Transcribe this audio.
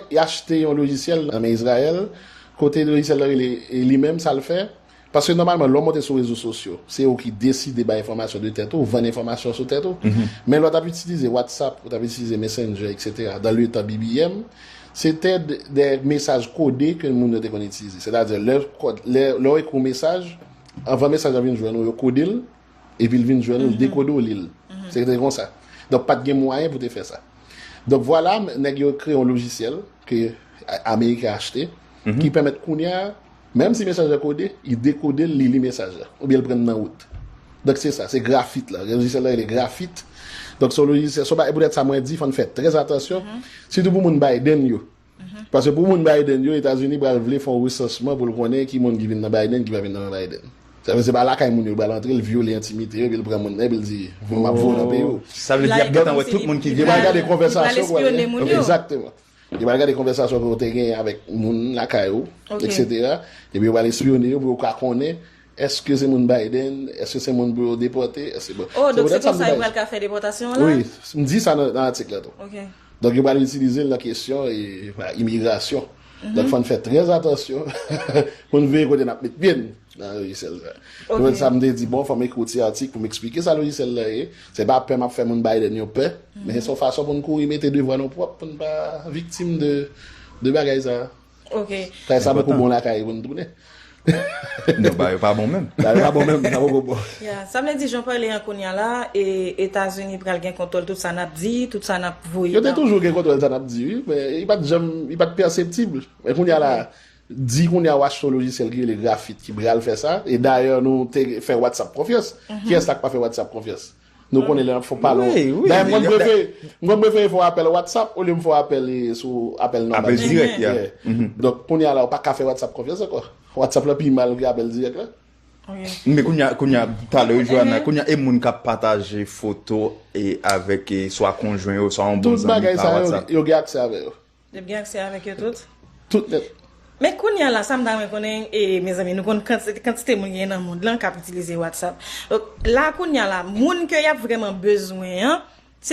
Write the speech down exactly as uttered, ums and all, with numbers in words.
Li achte yon lojisyèl nan men Izrayèl, kote lojisyèl la rele, e li menm sa l fè, paske nòmalman lè w monte sou rezo sosyo, se ou ki deside bay enfòmasyon de tèt ou, vann enfòmasyon sou tèt ou. Men lè w t ap itilize WhatsApp, ou t ap itilize Messenger, et cetera, dans le temps B B M, se te de, de mesaj kode ke moun yo te konn itilize. Sètadi, lè, lè, lè w ekri yon mesaj, anvan mesaj la vin jwenn ou, yo kode l, epi l vin jwenn ou, dekode w li l. Se te konsa. Donk, pa t gen mwayen pou te fè sa. Donk, vwala, nèg yo kreye yon lojisyèl ke Ameriken achte, ki pèmèt kounye a, menm si mesaj la kode, li dekode l, li li mesaj la, oubyen l pran l nan wout. Donk, se sa, se grafit la. Lojisyèl la rele grafit. Donk, se yon lojisyèl, se yon bagay, poutèt sa mwen di, fò n fè trè atansyon, sitou pou moun Biden yo. Paske pou moun Biden yo, Etazini pral vle fè yon resansman pou l konnen ki moun ki vin nan Biden, ki pa vin nan Biden. Sa vle se pa lakay moun yo, li pral antre, l vyole entimite yo, epi l pran moun nan, epi l di, "Bon, m ap voye w nan peyi w." Sa vle di y ap gentan wè tout moun ki vin. Li pral gade konvèsasyon, espyone moun yo. Egzakteman. Li pral gade konvèsasyon ke w te genyen avèk moun lakay ou, et cetera. Epi yo pral espyone yo pou yo ka konnen èske se moun Biden, èske se moun pou yo depòte, èske bon. Oh, donk se konsa yo pral ka fè depòtasyon an la? Wi, m di sa nan, nan atik la tou. Donk, yo pral itilize l nan kesyon e, imigrasyon. Donk, fò n fè trè atansyon pou n veye kote n ap met pye n nan lojisyèl sa. Se pou sa m te di, bon, fò m ekri yon ti atik pou m eksplike sa lojisyèl la ye. Se pa pè m ap fè moun Biden yo pè, men se yon fason pou n kouri mete devwa nou pwòp, pou n pa viktim de, de bagay sa. Kay sa poko bon lakay pou n tounen. Non, bagay yo pa bon menm. Bagay yo pa bon menm, sa poko bon. Ya, sa vle di, jan w pale an kounye a la, e Etazini pral gen kontwòl tout sa n ap di, tout sa n ap voye. Yo te toujou gen kontwòl sa n ap di, wi, men li pa t janm, li pa t pèseptib. Men kounye a la, di kounye a w achte yon lojisyèl ki rele Grafit, ki pral fè sa, e dayè nou te fè WhatsApp konfyans. Kiyès la k pa fè WhatsApp konfyans? Nou konnen lè n ap fè pale. Dayè, m konn prefere, m konn prefere fè yon apèl WhatsApp olye m fè yon apèl, e, sou apèl nòmal. Apèl dirèk, ya. Donk, kounye a la, ou pa ka fè WhatsApp konfyans ankò. WhatsApp la pi mal ke apèl dirèk la. Men kounye a, kounye a, talè, wi, Joanna, kounye a, e moun k ap pataje foto e avèk, e, swa konjwen yo, swa yon bon zanmi pa WhatsApp. Tout bagay sa yo, yo gen aksè avè yo. Yo gen aksè avèk yo tout? Tout nèt. Men kounye a la, sa m ta renmen konnen, e, mezanmi, nou konn kantite, kantite moun ki gen nan mond lan k ap itilize WhatsApp. Donk, la kounye a la, moun ke y ap vrèman bezwen an,